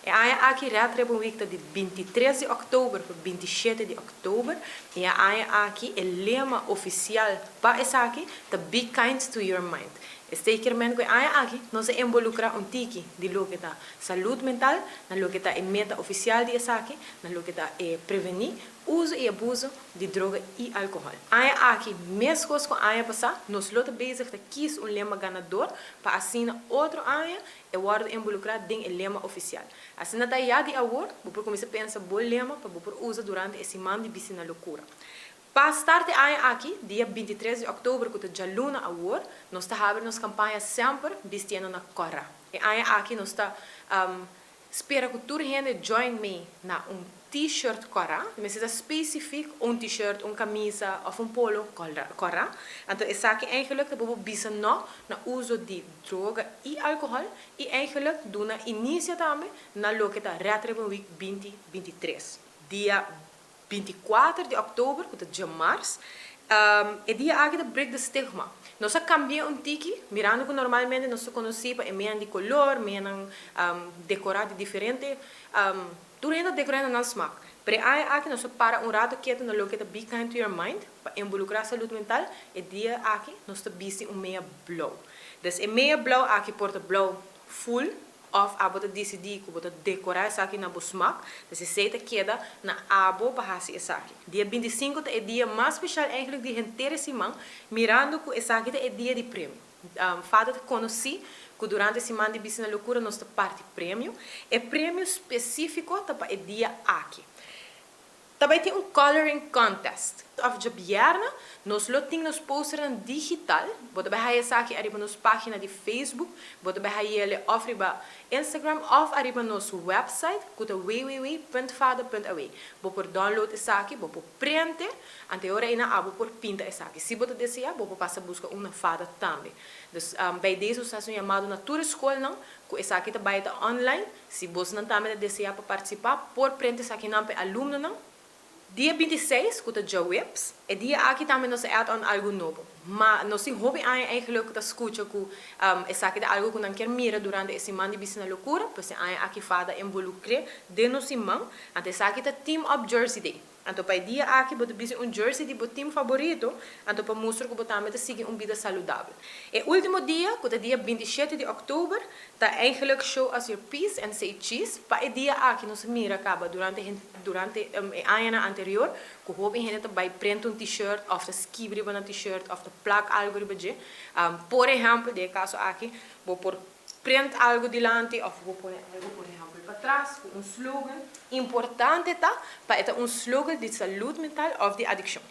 E aña aki Red Ribbon Week ta di 23 di october pa 27 di october y e aña aki e lema oficial pa esaki ta "Be kind to your mind". Esey kiermen cu e aña aki nos a involucra un tiki di loke ta salud mental, na loke ta e meta oficial di esaki, na loke ta e preveni uso y abuso di droga y alcohol. Aña aki, mescos cu aña pasa, nos lo ta bezig ta kies un lema ganador pa asina otro aña e wordo involucra den e lema oficial. Asina ta ya di awor, bo por cuminsa pensa bo lema pa bo por usa durante e siman di Bisti na Locura. Pa start e aña aki, dia 23 di october, cu ta dialuna awor, nos ta habri nos campaña "Semper Bistiendo na Cora". E aña aki nos ta spera cu tur hende join me na un t-shirt cora, mas ta specific un t-shirt, un camisa of un polo cora. Anto esaki eigenlijk ta bo bisa no na uso di droga y alcohol y eigenlijk duna inicio tambe na loke ta Red Ribbon Week 2023. Dia 24 di october, cu ta diamars, e dia aki ta Break the Stigma. Nos a cambia un tiki, mirando cu normalmente nos conoce pa e di color, medio decora di diferente, tur hende decora na smaak. Pero aki nos a para un rato keto na loke ta "Be kind to your mind", pa involucra salud mental, e dia aki nos ta bisti un mea blauw. Dus e mea blauw aki por ta blauw full, of abo ta decidi cu bo ta decora esaki na bo smaak, dus esey ta keda na abo pa haci esaki. Dia 25 ta e dia mas special eigenlijk di henter siman, mirando cu esaki ta e dia di premio. FADA ta conoce cu durante e siman di Bisti na Locura nos ta parti premio, e premio specifico ta pa e dia aki. Tambe tin un coloring contest. Of diabierna, nos lo tin nos poster digital. Bo ta bay haya esaki ariba nos pagina di Facebook, bo ta bay haya of riba Instagram of ariba nos website, cu ta www.fada.aw. Bo por download esaki, bo por print, anto ora ey abo por pinta esaki. Si bo desea, bo por pasa busca un na FADA tambe. Dus bij deze nos ta un yamado na tur scol nan, cu esaki tambe ta online. Si bo nan tambe desea pa participa, por print esaki nan pa alumno nan. Dia 26, cu ta diahuebs, e dia aki tambe nos add on algo nobo. Ma nos tin hopi aña eigenlijk ta scucha cu esaki ta algo cu nan kier mira durante e siman di Bisti na Locura, pues e aña aki FADA involucra den nos siman, anto esaki ta Team Up Jersey Day. Anto pa e dia aki bo ta bisti un jersey di bo team favorito, anto pa mustra cu bo tambe ta sigui un bida saludabel. E ultimo dia, cu ta dia 27 di october, ta eigenlijk Show Us Your Peace and Say Cheese. Pa e dia aki nos a mira caba durante e aña anterior, cu hopi hende ta bay print un t-shirt of ta skirbi riba un t-shirt of ta plak algo riba dje. Por ehempel, den e caso aki, bo por print algo dilanti of bo por algo, por ehempel, patras, cu un slogan. Importante ta pa e ta un slogan di salud mental of di adiccion.